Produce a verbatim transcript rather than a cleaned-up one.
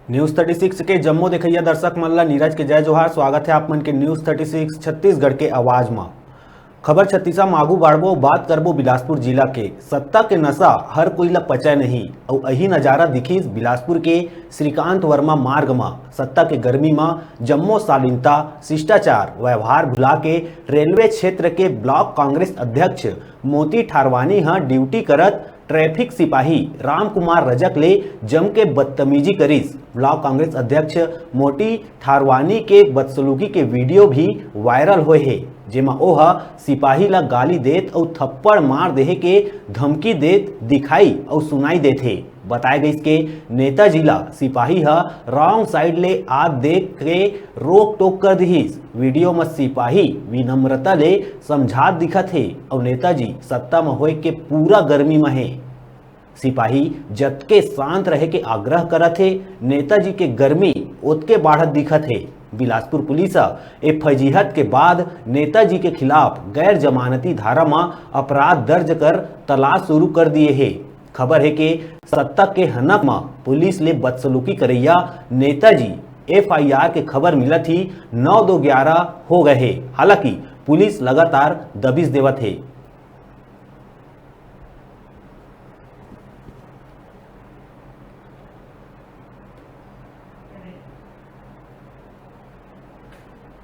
News thirty six के जम्मो देखइया दर्शक मन ला नीरज के जय जोहार। स्वागत है आप मन के News thirty six छत्तीसगढ़ के आवाज म। खबर छत्तीसा म आगू बाढ़बो, बात करबो बिलासपुर जिला के। सत्ता के नशा हर कोई ला पचय नहीं, अउ अही नजारा दिखिस बिलासपुर के श्रीकांत वर्मा मार्ग म। सत्ता के गर्मी म जम्मो शालीनता, शिष्टाचार, व्यवहार भुला के रेलवे क्षेत्र के ब्लॉक कांग्रेस अध्यक्ष मोती ठारवानी ह ड्यूटी करत ट्रैफिक सिपाही रामकुमार रजक ले जम के बदतमीजी करिस। ब्लॉक कांग्रेस अध्यक्ष मोती ठारवानी के बदसलूकी के वीडियो भी वायरल होए हे, जेमा ओह सिपाही ला गाली देत अउ थप्पड़ मार देहे के धमकी देत दिखाई अउ सुनाई देत हे। बताए गइस के नेताजी ला सिपाही ह रॉन्ग साइड ले आत देख के रोक टोक कर दिहिस। वीडियो म सिपाही विनम्रता ले समझात दिखत हे अउ नेताजी सत्ता म होए के पूरा गर्मी म हे। सिपाही जतके शांत रहे के आग्रह करत हे, नेताजी के गर्मी ओतके बाढ़त दिखत हे। बिलासपुर पुलिस ह ए फजीहत के बाद नेताजी के खिलाफ गैर जमानती धारा म अपराध दर्ज कर तलाश शुरू कर दिए हे। खबर हे के सत्ता के हनक म पुलिस ले बदसलूकी करैया नेताजी एफआईआर के खबर मिलत ही नौ दो ग्यारह हो गए हे। हालांकि पुलिस लगातार दबिश देवत हे।